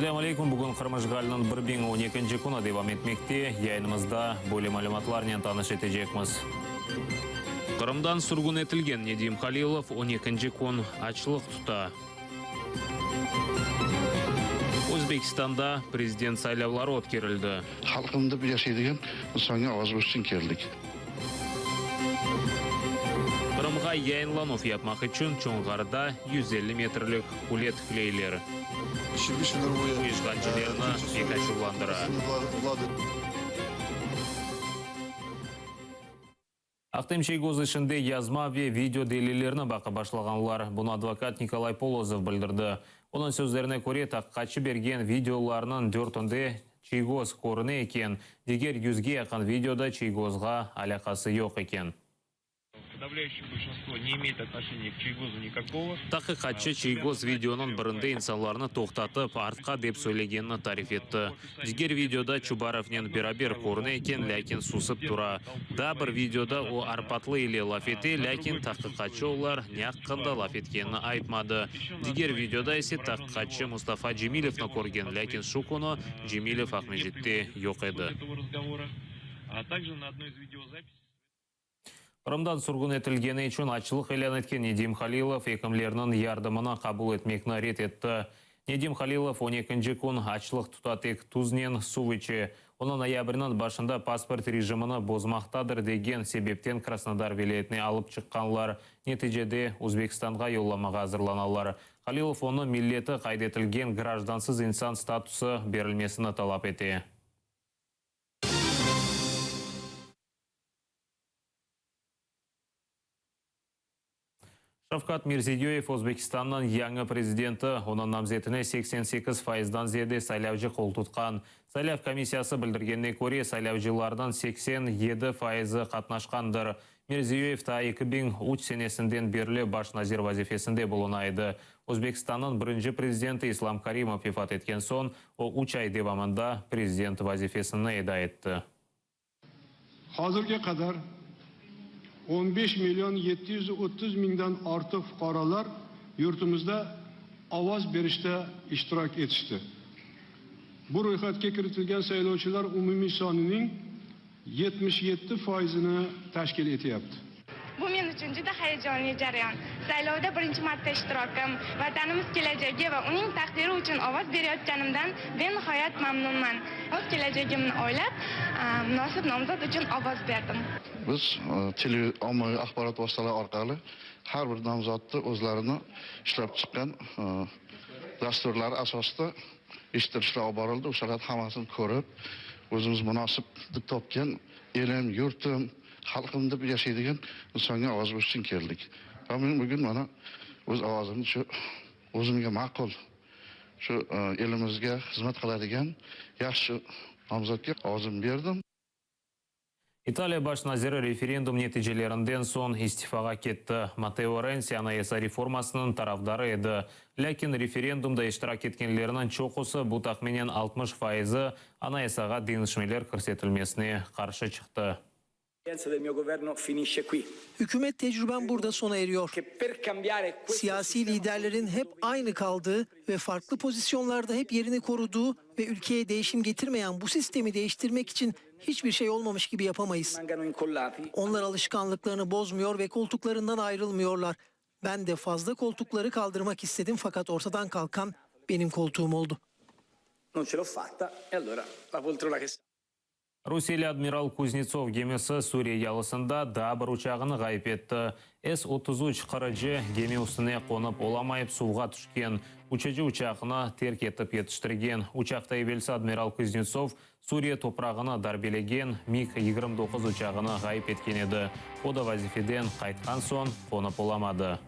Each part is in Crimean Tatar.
Selâm aleyküm, bugün Qırım işğaliniñ 1012-nci künü devam etmekte. Yayınımızda böyle malümatlarnen tanış etecekmiz. Qırımdan sürgün etilgen Nedim Halilov on ekinci kün açlıq tuta. Özbekistanda prezident saylavları ötkerildi. Halqım dep yaşaydigan insanga avaz berişten keldik. Qırımğa yayınlanuv yapmaq içün Çonğarda 150 metrlik qule tikleyler. Bu işğalcilerni pek açuvlandıra. Ahtem Çiygoz işinde yazma ve video delillerni baqıp başlağanlar. Bunı advokat Nikolay Polozov bildirdi. Onıñ sözlerine köre, taqiqatçı bergen videolarnıñ dörtünde Çiygoz körüne eken, diger yüzge yaqın videoda Çiygozğa alâqası yoq eken. Taqiqatçı, Çiygoz videonıñ birinde insanlarnı toqtatıp, artqa dep söylegenini tarif etti. Diger videoda Çubarovnen beraber körüne eken, lâkin susıp tura. Daa bir videoda o Arpatlı ile laf ete, lâkin tahqiqatçı olar ne aqqında laf etkenini aytmadı. Diger videoda ise tahqiqatçı Mustafa Cemilevni körgen, lâkin şu künü Cemilev Aqmescitte yoq edi. Qırımdan sürgün etilgeni içün açlıq ilân etken Nedim Halilov ekimlerniñ yardımını qabul etmekni red etti. Nedim Halilov on ekinci kün açlıq tuta, tek tuznen suv içe. Onı noyabrniñ başında pasport rejimini bozmaqtadır degen sebepten Krasnodar vilâyetine alıp çıqqanlar. Neticede Özbekistanğa yollamağa azırlanalar. Halilov onı milleti qayd etilgen grajdansız insan statusı berilmesini talap ete. Şavkat Mirziyoyev Özbekistannıñ yañı prezidenti, onıñ namzetine 88 fayızdan ziyade saylavcı qoltutqan. Saylav komissiyası bildirgenine köre, saylavcılarnıñ 87 fayızı qatnaşqandır. Mirziyoyev taa 2003 senesinden berli baş nazir vazifesinde buluna edi. Özbekistannıñ birinci prezidenti İslam Karimov vefat etken soñ, o üç ay devamında prezident vazifesini eda etti. Hazırge qadar 15 million 730 mingdan artıq fuqaralar yurtumızda avaz berişte iştirak etişti. Bu royhatke kiritilgen saylavcılar umumiy sanınıñ 77 faizini teşkil eteyaptı. Bu men içün juda hayacanlı ceryan. Saylavda birinci marta iştirakim, Vatanımız kelecegi ve onıñ taqdiri içün avaz bereyotkanımdan benihoyat mamnunman. Öz kelecegimni oylap, munasip namzat içün avaz berdim. Biz tele, ommaviy axborot vastaları orqali har bir namzatnı özlerini işlep çıqqan dasturları asosida eshittirishlar olib borildi. O'shalarni hammasini ko'rib, o'zimiz munosib deb topgan elim, yurtim, Halqım dep yaşaydigan insonga ovoz berish uchun keldik. Va men bugün mana o'z ovozimni shu o'zimga ma'qul, shu elimizga xizmat qiladigan yaxshi nomzodga ovozimni berdim. İtaliya baş naziri referendum neticelerinden soñ istifağa ketti. Matteo Renzi anayasa reformasınıñ tarafdarı edi. Lâkin referendumda iştirak etkenlerniñ çoqusı, bu tahminen 60 faizi, Anayasağa deñişmeler kirsetilmesine qarşı çıqtı. Hükümet tecrübem burada sona eriyor. Siyasiy liderlerin hep aynı kaldığı ve farklı pozisyonlarda hep yerini koruduğu ve ülkeye değişim getirmeyen bu sistemi değiştirmek için hiçbir şey olmamış gibi yapamayız. Onlar alışkanlıklarını bozmuyor ve koltuklarından ayrılmıyorlar. Ben de fazla koltukları kaldırmak istedim fakat ortadan kalkan benim koltuğum oldu. Rusiyeli Admiral Kuznetsov gemisi Suriye yalısında daa bir uçağını ğayıp etti. S 33 qırıcı gemi üstüne qonıp olamayıp suvğa tüşken. Uçucı uçaqnı terk etip yetiştirgen. Üç afta evelsi Admiral Kuznetsov Suriye toprağını darbelegen MiG 29 uçağını ğayıp etken edi. O da vazifeden qaytqan soñ qonıp olamadı.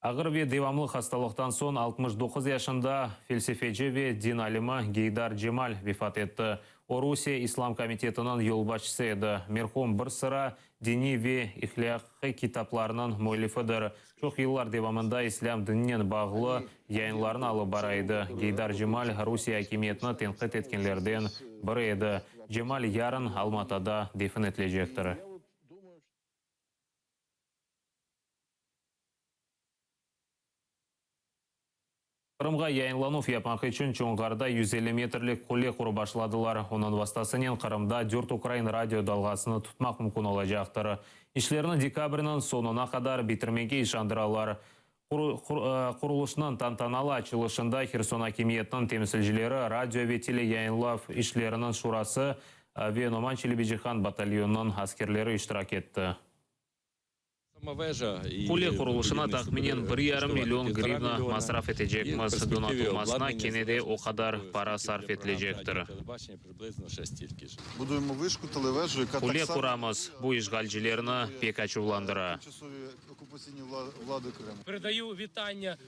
Ağır ve devamlı hastalıqtan soñ 69 yaşında felsefeci ve din alimi Geydar Cemal vefat etti. O, Rusiye İslam komitetiniñ yolbaşçısı edi. Merhum bir sıra diniy ve ihlâqiy kitaplarnıñ müellifidir. Çoq yıllar devamında islâm dininen bağlı yayınlarnı alıp bara edi. Geydar Cemal Rusiye akimiyetini tenqit etkenlerden biri edi. Cemal yarın Almatada defin etilecektir. Qırımğa yayınlanuv yapmaq içün Çonğarda 150 metrlik qule qurıp başladılar. Onıñ vastasınen Qırımda dört ukrain radio dalğasını tutmaq mümkün olacaqtır. İşlerni dekabrniñ soñuna qadar bitirmege işandıralar. Qurulışnıñ tantanalı açılışında Herson akimiyetiniñ temsilcileri, radio ve teleyayınlav işleriniñ şurası ve Noman Çelebicihan batalyonınıñ askerleri iştirak etti. Qule qurulışına tahminen bir yarım million grivna masraf etecekmiz, donatılmasına kene de o qadar para sarf etilecektir. Qule quramız, bu işğalcilerni pek açuvlandıra.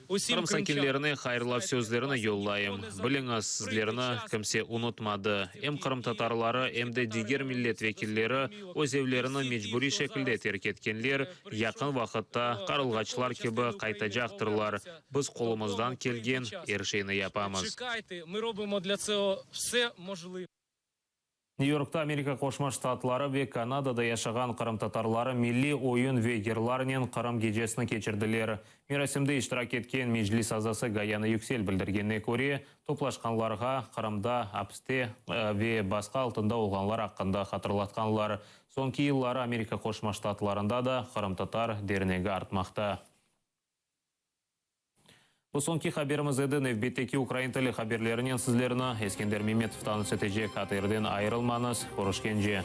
Qırım sakinlerine hayırlav sözlerini yollayım. Biliñiz, sizlerni kimse unutmadı. Em qırımtatarları, em de diger millet vekilleri öz evlerini mecburiy şekilde terk etkenler, yaqın vaqıtta qarılğaçlar kibi qaytacaqtırlar. Biz qolumızdan kelgen er şeyni yapamız. New-Yorkta Amerika Qoşma Ştatları ve Kanadada yaşağan qırımtatarları milliy oyun ve yırlarnen Qırım gecesini keçirdiler. Merasimde iştirak etken Meclis azası Gayana Yüksel bildirgenine köre, toplaşqanlarğa Qırımda apiste ve basqı altında olğanlar aqqında hatırlatqanlar. Soñki yılları Amerika Qoşma Ştatlarında da qırımtatar dernegi artmaqta. Bu soñki haberimiz edi. Nevbetteki ukrain tili haberlerinen sizlerni Eskender Memetov tanış etecek. ATRden ayırılmañız. Körüşkence.